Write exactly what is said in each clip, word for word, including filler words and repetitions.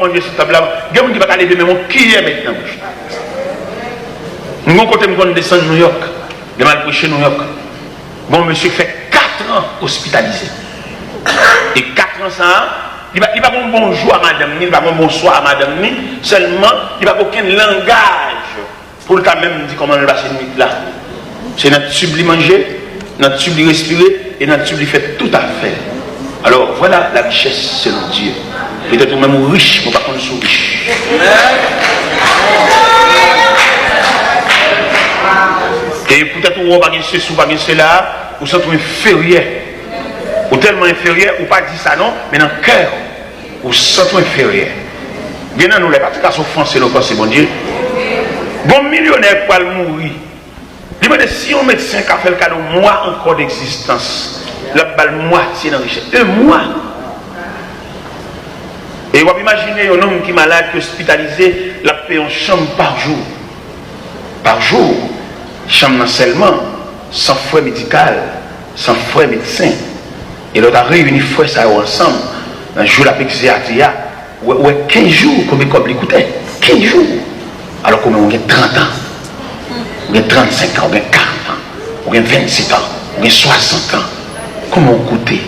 Manje sou tab la, gen moun ki pa ka leve menm yon kiyè met nan bouch. M gon kote m konn desann Nouyòk, lè m al preche Nouyòk. Gon mesye k fè kat an ospitalize. E kat an sa a, li pa, li pa gon bonjou a madanm ni, li pa gon bonswa a madanm ni, sèlman li pa gen okenn langaj pou l ka menm di kòman l pase nwit la. Se nan tib li manje, nan tib li respire, e nan tib li fè tout afè l. Alò, vwala la richès selon Dye. Petèt ou menm ou rich, men w pa konn si w rich. E poutèt ou wè w pa gen sesi, w pa gen sela, ou santi w enferyè. Ou tèlman enferyè, ou pa di sa non, men nan kè w, ou santi w enferyè. Gen nan nou lè pa ti ka se ofanse n ofanse Bondye. Gon milyonè k pral mouri. Li mande si yon medsen ka fè l kado mwa ankò degzistans, l ap ba l mwatye nan richès. De mwa! E w ap imajine yon nonm ki malad, ki ospitalize, l ap peye yon chanm pa jou. Pa jou! Chanm nan sèlman, san frè medikal, san frè medsen. E lè w ta reyini frè sa yo ansanm, nan jou l ap egzeyate a, ou wè, ou wè kenz jou, konbyen kòb li koute? Kenz jou! Alò ke ou menm ou gen trant an, ou gen trannsenk an, ou gen karant an, ou gen vennsenk an, ou gen swasant an. Kòman ou koute?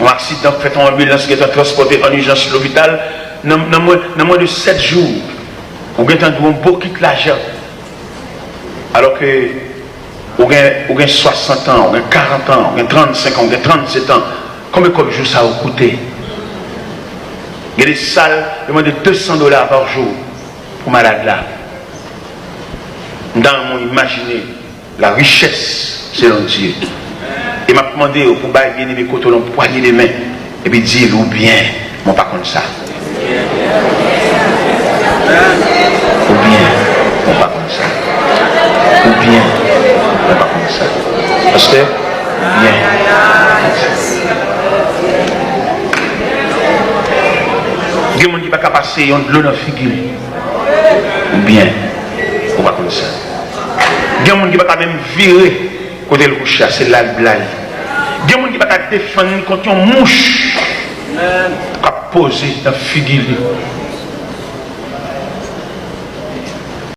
Yon aksidan k fèt, yon anbilans gentan transpòte an ijans lopital, nan, nan mwen, nan mwen de sèt jou, ou gentan dwe yon bokit lajan. Alò ke ou gen, ou gen swasant an, ou gen karant an, ou gen trannsenk an, ou gen trannset an. Konbyen kòb jou sa yo koute? Gen de sal, yo mande de san dola pa jou pou malad la. M ta renmen w imajine la richès selon Dye. E m ap mande w pou bay byeneme kote w nan pwanye de men, epi di l, ou byen, mwen pa konn sa. Ou byen, mwen pa konn sa. Ou byen, mwen pa konn sa. Pastè, ou byen. Gen moun ki pa ka pase yon dlo nan figi l. Ou byen, ou pa konn sa. Gen moun ki pa ka menm vire kote l kouche a, se la l blayi. Gen moun ki pa ka defann li kont yon mouch k ap poze nan figi li.